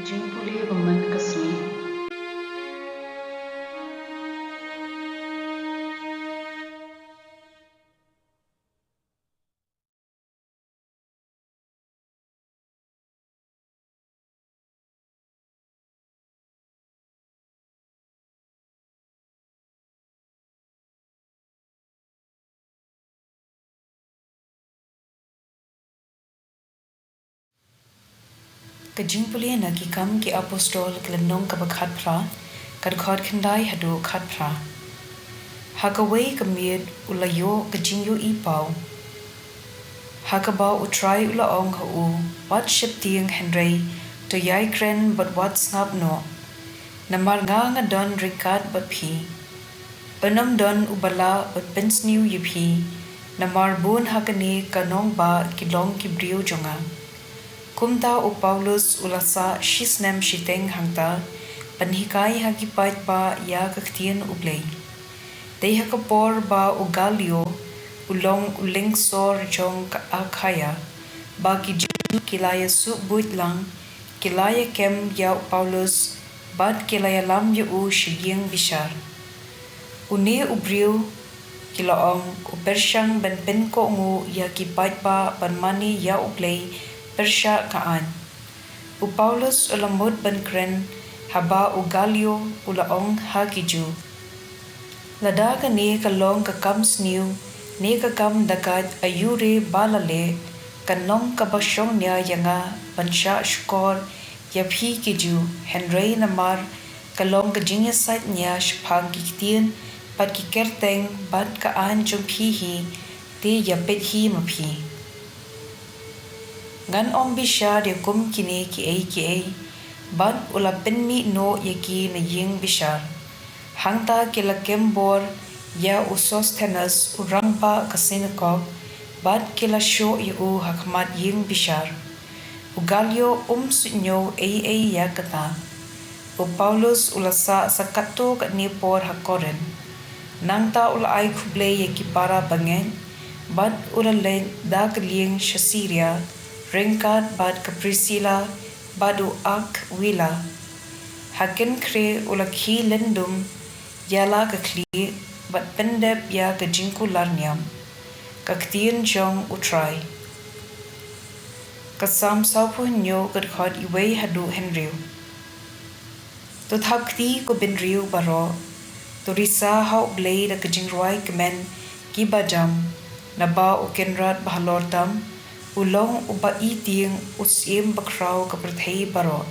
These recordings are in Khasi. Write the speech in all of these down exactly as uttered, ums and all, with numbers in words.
Jingpule ba man ka sngi. Ka jingpule na Ki Kam ki Apostol ka lynnong kaba khatphra, ka dkhot khyndai haduh khatphra. Ha kawei ka miet u la ïoh ka jingïohi paw, ha kaba U Trai u la ong ha u, wat sheptieng hynrei to ïai kren bad wat sngap noh, namar nga nga don ryngkat bad phi. Ym don uba lah ban pynsniew ïa phi, namar bun ha kane ka nongbah ki long ki briew jong nga. Kumta u Paulus u la sah shisnem shiteng hangta, ban hikai ha ki paidbah ïa ka ktien U Blei. Dei ha ka por ba u Galio, u long u lyngsor jong ka Akhaia, ba ki Jiw ki la ïa suh buit lang, ki la ïa kem ïa u Paulus, bad ki la ïalam ïa u sha ïing bishar. Une u briew, ki la ong, u pyrshang ban pynkohnguh ïa ki paidbah ban mane ïa U Blei pyrshah ka aiñ. U Paulus u la mut ban kren, haba u Galio u la ong ha ki Jiw, lada kane ka long ka kam sniew ne ka kam dakait, aïu re ba la leh, kan long kaba shongnia ïa nga ban shah shkor ïa phi ki Jiw, hynrei namar ka long ka jingïasaid nia shaphang ki ktien bad ki kyrteng bad ka aiñ jong phi hi, te ïapeit hi ma phi. Ngan ym bishar ïa kum kine kiei kiei. Bad u la pynmih noh ïa ki na ïing bishar. Hangta ki la kem bor ïa u Sosthenes u rangbah ka synagog, bad ki la shoh ïa u ha khmat ïing bishar. U Galio um suidñiew ei ei ïa kata. U Paulus u la sah sa katto katne por ha Korinth. Nangta u la ai khublei ïa ki para bangeit, bad u la leit da ka lieng sha Siria, ryngkat bad ka Prisila bad u Akwila. Ha kynkhrie u la khie lyndum ïa la ka khlieh, bad pyndep ïa ka jingkular niam. Ka ktien jong U Trai. Ka Salm sawphew hynñiew, ka dkhot iwei haduh hynriew. To thap kti ko bynriew baroh. To risa ha U Blei da ka jingrwai kmen kiba jam, naba U Kynrad bahalor tam, u long uba i tieng, u Syiem bakhraw ka pyrthei baroh.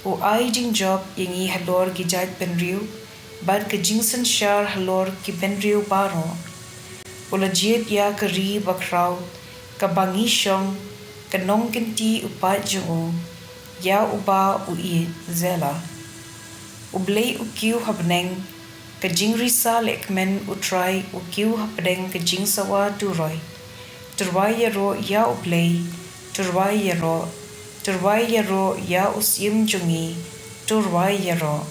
U ai jingjop ïa ngi halor ki jaitbynriew, bad ka jingsynshar halor ki bynriew baroh. U la jied ïa ka ri bakhraw, kaba ngi shong, ka nongkynti u paid jong u, ïa uba u ïeit. Selah. U Blei u kiew ha bneng, ka jingrisa lehkmen U Trai u kiew hapdeng ka jingsawa turoi. To rwai ïaroh ïa U Blei, to rwai ïaroh, to rwai ïaroh ïa u Syiem jong ngi, to rwai ïaroh.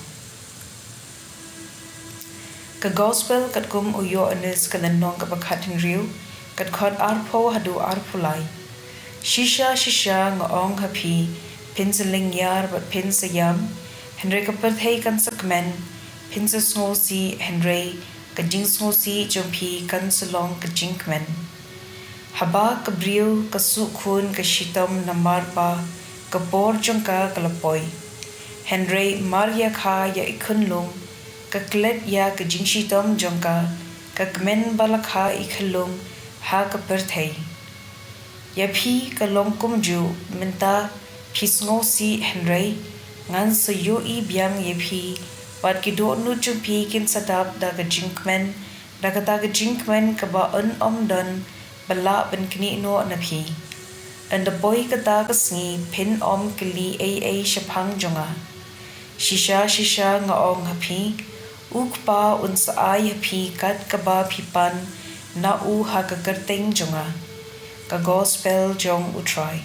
Ka Gospel katkum u Ïoannis, ka lynnong kaba khathynriew, ka dkhot arphew haduh arphew lai. Shisha shisha nga ong ha phi, phin sa lyngngiar bad phin sa ïam, hynrei ka pyrthei kan sa kmen, phin sa sngewsih, hynrei ka jingsngewsih jong phi kan sa long ka jingkmen. Haba ka briew ka suh khun ka shitom namar ba ka por jong ka ka la poi. Hynrei mar ïa kha ïa i khunlung, ka klet ïa ka jingshitom jong ka, ka kmen ba la kha i khunlung ha ka pyrthei. Ïa phi ka long kumjuh, mynta phi sngewsih hynrei ngan sa ïohi biang ïa phi, bad ki dohnud jong phi kin sa dap da ka jingkmen, da kata ka jingkmen kaba yn ym don ba lah ban knieh noh na phi. Ynda poi kata ka sngi phin ym kylli ei ei shaphang jong nga. Shisha shisha nga ong ha phi, U Kpa un sa ai ha phi kat kaba phi pan na u ha ka kyrteng jong nga. Ka Gospel jong U Trai.